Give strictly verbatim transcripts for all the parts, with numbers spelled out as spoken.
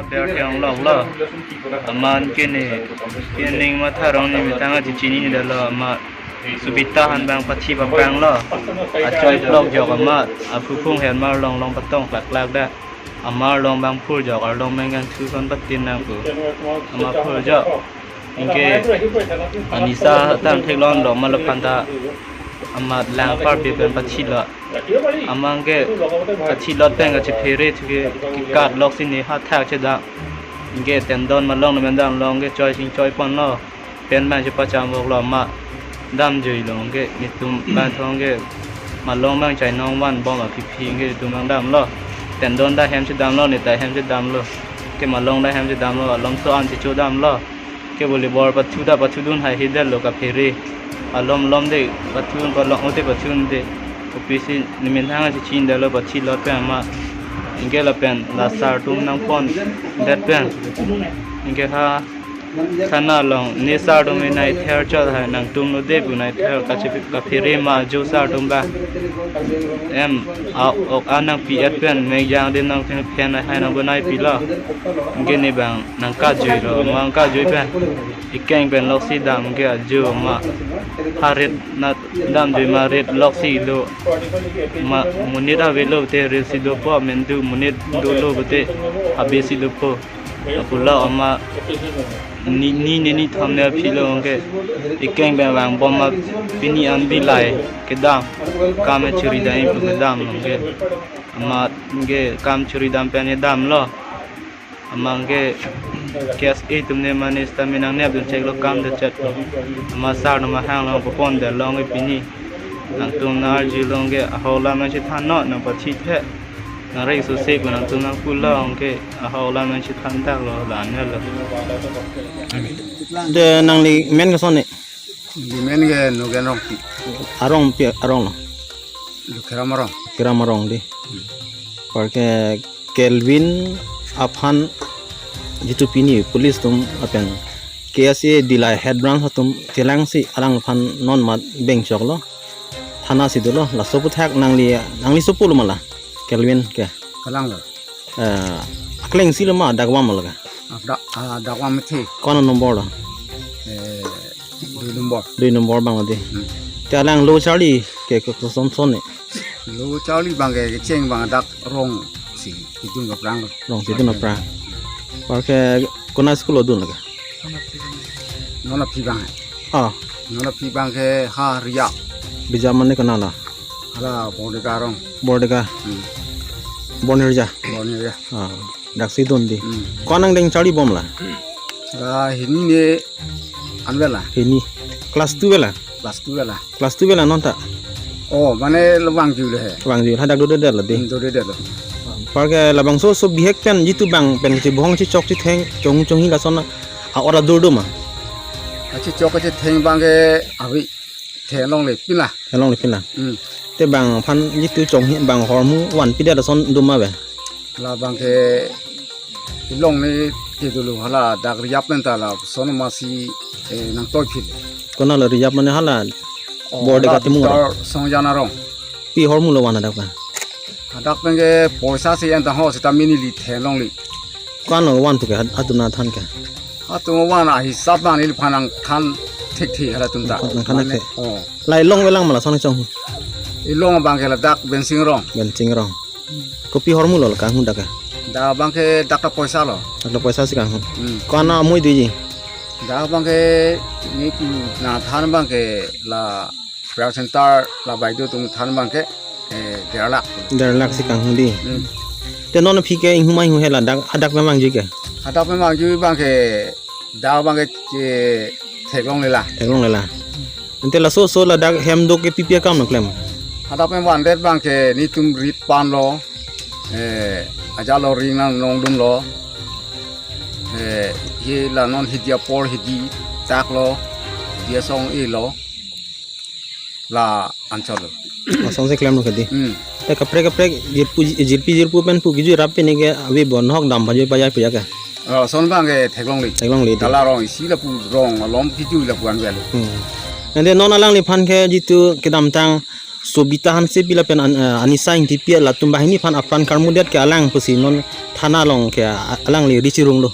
Berthe Anglong lo. Amat ke ne, ke ning matha rong ne mitang aji chinine detlo, amat Subita han bang pathi paprang lo. Achoi plok jok amat, aphuphung hen mar long long patong klak klak da. Amar long bang phur jok, arlong menggang thu son patin nang pu. Amat phur jok. Anke anisa tang theklong lo, amat laphan ta amat lang parpe pen pathi lo. Amat anke pathi lot pen kachephere thu ke kekat lok si ne ha thak chedam. Anke tendon malong na mendam long ke choi sing choi pon lo. Pen bang chepacham vok lo, amat damjui lo, anke netum bang thong ke malong bang chainong van bom aphi phi anke netum bang dam lo. Tendon ta hem chedam lo, ne ta hem chedam lo. Ke malong ta hem chedam lo, alom so an checho dam lo. Ke volleyball pathu ta pathudun haihe detlo kaphere. Alom lom de pathudun, palong o de pathudun de. Kopisi nemen thang si chin detlo pathi lot pen amat. Anke lapen la sar atum nangpon det pen. Anke ha thana along ne sar atum nai ther chot hai, nangtum lo de pu nai ther kache kaphere ma ajo sar atum ba. Em, a ok an nangpi et pen mek jang de nang phen phen hai nang bonai pi lo. Anke ne bang nangkajui lo, amat nangkajui pen. Ekeng pen lok si dam anke ajo amat ha rit na damjui ma rit lok si do. Amat monit avelo te rit si dopo, mendu monit dolo pute habe si dopo. Apula amat ni ni ni ni tham ne aphi lo anke. Ekeng pen vang bom ma pini an bilai kedam. Kam churi dam pu kedam anke. Amat anke kam churi dam pen ne dam lo. Amat anke K S A atum ne mane stamina nep dun chek lo, kam de chet lo. Amat sar no mahang lo, papon de long ke pini. Nangtum nang arju long ke ahok alam nang chethan non, nang pathi the. Nang rek so se ko nangtum nang pu long ke ahok alam nang chethan dak lo, la ne lo. De nangli men koson ne? Di men ke Nogen Rongpi. Arong pi arong lo? Lukheram arong. Kiram arong di. Apar ke Kelvin aphan jitu pini police atum lapen K S A Dillai head branch atum kelang si alangliphan non mat beng chok lo. Thana si dolo, laso aputhak nangli, nangli sopo lo ma la Kelvin ke? Kalang lo. Eh, akleng si lo ma, dak vam lo ke? Ah, dak, ah, dak vam thi. Ko-an number lo? Eh, dui number. Dui number bang lo di. Hmm. Te alang lo charli ke, ke, koson son ne? Lo charli bang ke, kecheng bang dak rong si, kedun kaprang lo. Rong si kedun kaprang. Apar ke konat school lo dun lo ke? Non aphi bang. Ah. Non aphi bang ke ha Ria. Bija mane konat la? Hala Bordega arong. Bordega. Hmm. Bornerja. Bornerja. Ah. Dak si dun di. Hmm. Ko-an angdeng charli bom la? La hini ne anvet la. Hini. Class two vet la? Class two vet la. Class two vet la non ta? Oh, mane lo vangju le he. Vangju, hadak dodedet lo di. Hmm, dodedet lo. Apar ke labangso so bihek pen jitu bang pen kachebohong chechok chetheng chong chonghi lason a-ora dur do ma? Kachechok kachetheng bang ke avi. Theklongle pin la. Theklongle pin la. Hmm. Te bang aphan jitu chonghi bang hormu vanpidet lason do ma be? La bang ke ilong ne te dolo, hala dak Ria pen ta lason masi, eh, nangtoi phil. Konat lo Ria mane hala? Oh, Bordega hala timung Victor Songjan arong. Pi hormu lo van hadak pen? Hadak pen ke poisa si enta ho seta mini li theklongle. Ko-an lo van tu ke hat-, atum nangthan ke? Atum van ahisap bang neliphan nangthan thekthe halatum ta. Nangthan thekthe. Mane, oh. La ilong velang ma lason chong? Ilong bang ke ladak Bensing arong. Bensing arong. Kopi hormu lo la kanghu dak ke? Dak bang ke dak ta poisa lo. Dak ta poisa si kanghu. Hmm. Ko-an amoi doji? Dak bang ke netum nangthan bang ke la prayer center la baideo atum than bang ke, eh, der lakh. Der lakh si kanghu di. Hmm. Te non aphi ke inghumai hu he ladak, hadak pen vangju ke? Hadak pen vangju bang ke, dak bang ke, eh, theklongle la. Theklongle la. Ante laso so ladak hem do ke pipi akam nangklem? Hadak pen vandet bang ke netum rit pan lo, eh, ajat lo ring nang nong dun lo. Eh, he la non hidi apor hidi tak lo, hidi asong e lo. La anchot lo. Asong si klem lo ke di. Hmm. Te kaprek kaprek jirpo, jirpi jirpo pen pu kejui rap pini ke ave bo, nahok dam pajui pajai puja ke? Lason abang ke theklongle. Theklongle, de. Hala rong isi lapu rong alom kejui lapu anvet. Hmm. Ante non alangliphan ke jitu kedamtang Sobita Hansepi lapen An-, eh, Anisa Ingtipi latum banghini aphan apran karmudet ke alang pusi non thana along ke a-, alangli richirung lo.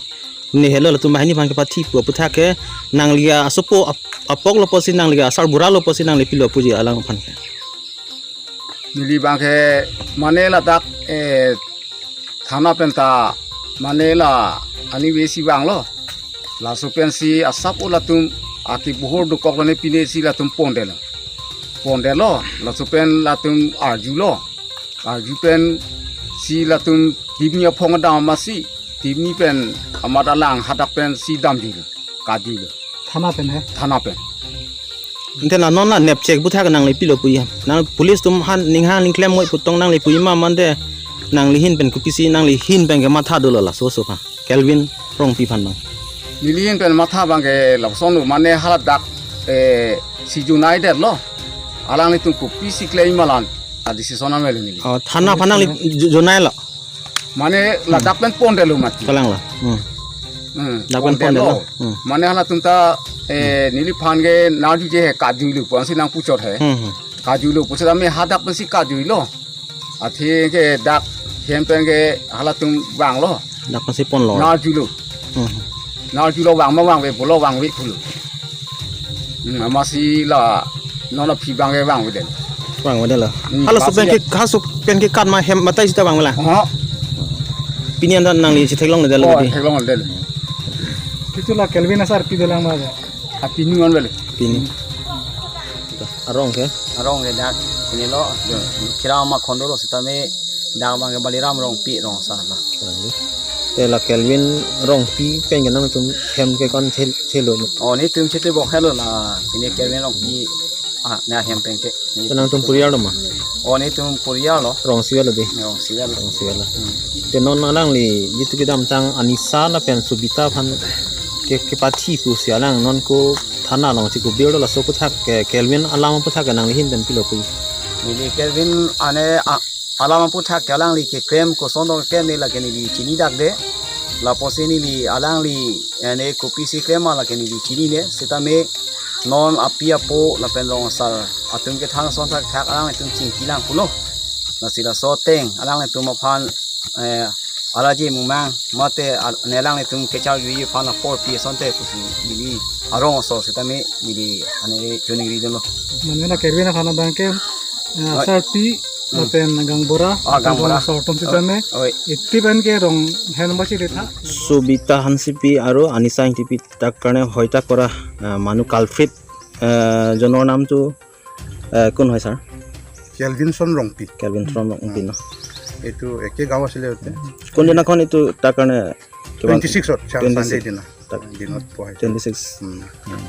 Ne helo latum banghini aphan kepathi pu aputhak ke nangli asopo ap-, apok lo pusi nangli asarbura lo pusi nangli pilo puji alangphan ke. Neli abang ke mane ladak, eh, thana pen ta mane la ani besi vanglo. Laso pensi asap o latum aki buhur dokok lone pine si latum pondetlo. Pondetlo, laso pen latum arjulo. Arju pensi latum timni aphong dam amatsi, timni pen amat alang hadak pensi damjuilo. Kajuilo. Thana pen he? Thana pen. Ante la non la nepchek aputhak nangli pilo puji. Nang police atum aphan ninghang ningklem moi putong nangli puji ma mante nangli ahin pen kopisi nangli ahin pen kematha dolo laso aso aphan. Kelvin Rongpi aphan abang. Neli ahin pen matha abang ke lapuson lo mane haladak, eh, si junai detlo. Alanglitum kopisi klem ma la a decision anvetlo neli. Oh, thana aphan nangli ju-, junailo. Mane ladak pen pondetlo mati. Kalang la. Hmm. Hmm, dak pen pondetlo. Pondetlo. Hmm. Mane halatum ta, eh, neliphan ke narjuje he kajuilo pu ansi nangpuchot he. Hmm, hmm. Kajuilo pu setame hadak pensi kajuilo. Athe ke dak hem pen ke halatum vanglo. Dak pensi ponlo. Narjulo. Hmm. Narjulo vang ma vangve pulo vangve pulo. Hmm, amatsi la non aphi abang ke vangvedet. Vangvedet lo. Hmm, halaso pen ke, halaso pen ke kat ma hem matai sita vangvela. Oh. Pini anta nangli si theklongledetlo. Oh, di. Theklongledetlo. Itu la Kelvin asarpi dolang ma. Apinu anvetlo. Pini. Arong ke? Arong ke dak pini lo, kira ma khondo lo setame dak abang ke Baliram Rongpi rong asar lo. Te la Kelvin Rongpi pen ke nangtum hem ke kon chel-, chelo. Oh, netum chete bok helo la, pini Kelvin Rongpi, ah, ne ahem pen ke. Te nangtum poriar lo ma? Oh, netum poriar lo. Rong isi vet lo di. Rong isi vet lo. Rong isi vet lo. Hmm. Te non alangli jitu kedamtang Anisa lapen Sobita aphan ke, kepathi pusi alang non ko thana along chiko birlo laso aputhak ke Kelvin alam aputhak ke nangli ahin pen pilo pu. Neli Kelvin ane a-, alam aputhak ke alangli keklem koson dong keklem ne lake neli chinidakde. Lapusi neli alangli ane kopisi klem ma lake neli chinine. Setame non api apo lapen rong asar atum kethang ason thakthak alanglitum chingki lang pulo. Lasi laso ateng alanglitum aphan, eh, alaji mumang mate al-, ne alanglitum kecharjuji aphan apor pi asonte pusi neli arong asor setame neli ane choningri dunlo. Mane la Kelvin aphan abang ke, eh, ah, asarpi, hmm, lapen gaonbura, ah, lapen gaonbura, rong asor atum setame. Oi. Iti pen ke rong hen basi detha. সুবিতা হানচিপি আৰু আনিছা ইংটিপি, তাৰ কাৰণে হত্যা কৰা, আহ, মানুহ কালপ্ৰিট, আহ, জনৰ নামটো, আহ, কোন হয় ছাৰ? কেলভিনছন ৰংপি। কেলভিনছন ৰংপি ন? এইটো একে গাঁও আছিলে সিহঁতে। কোনদিনাখন এইটো তাৰ কাৰণে কিবা টুৱেণ্টি ছিক্সত, ছান-, টুৱেণ্টি ছিক্স। ছানডে দিনা। তাক দিনত পোৱা হৈছে। Twenty six. উম। উম।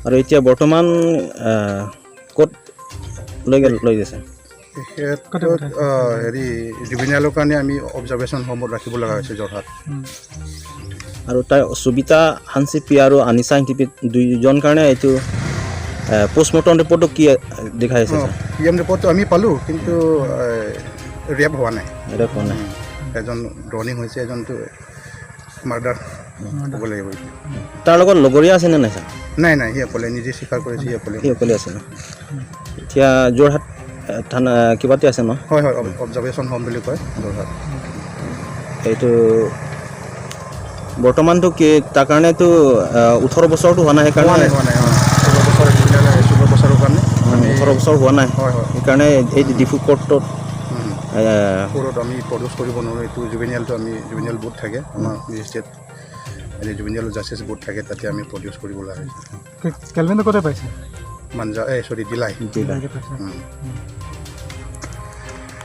আৰু এতিয়া বৰ্তমান, আহ, ক'ত লৈ গ'ল, লৈ গৈছে? সিহঁতক, ক'তে পঠাইছে? আহ, হেৰি, জুভেনাইলৰ কাৰণে আমি অবজাৰ্ভেশ্যন হোমত ৰাখিব লগা হৈছে যোৰহাট। উম। আৰু তাই সুবিতা হানচিপি আৰু আনিছা ইংটিপি দুইজন কাৰণে এইটো, আহ, পোষ্টমৰ্টম ৰিপৰ্টটো কি, আহ, দেখাই আছে, অ, ছাৰ? পি এম ৰিপৰ্টটো আমি পালোঁ, কিন্তু, আহ, ৰেপ হোৱা নাই। ৰেপ হোৱা নাই। উম। এজন ড্ৰাউনিং হৈছে, এজনটো মাৰ্ডাৰ, মাৰ্ডাৰ হ'ব লাগিব এইটো। তাৰ লগত লগৰীয়া আছেনে নাই, ছাৰ? নাই, নাই, সি অকলে নিজে স্বীকাৰ কৰিছে, সি অকলে। সি অকলে আছে ন? এতিয়া যোৰহাট, এ, থানা কিবাতে আছে ন? হয়, হয়, অব-, অবজাৰ্ভেশ্যন হোম বুলি কয় যোৰহাট। এইটো বৰ্তমানটো কি, তাৰ কাৰণেতো, আ, ওঠৰ বছৰটো হোৱা নাই, সেইকাৰণে হোৱা নাই, হোৱা নাই, অ। ষোল্ল বছৰ, ষোল্ল বছৰৰ কাৰণে অ, আমি ওঠৰ বছৰ হোৱা নাই। হয়, হয়। সেইকাৰণে এই ডিফু কোৰ্টত, উম। এ, কোৰ্টত আমি প্ৰডিউচ কৰিব নোৱাৰোঁ, এইটো জুভেনিয়েলটো আমি, জুভেনিয়েল বৰ্ড থাকে, আমাৰ মেজিষ্ট্ৰেট, এনে জুভেনিয়েল জাষ্টিচ বৰ্ড থাকে, তাতে আমি প্ৰডিউচ কৰিব লগা হৈছে। কে-, কেলভিনটো ক'তে পাইছে? মাঞ্জা, এ, চৰি, দিলাই। দিলাই। দিলাইতে পাইছে। উম। উম।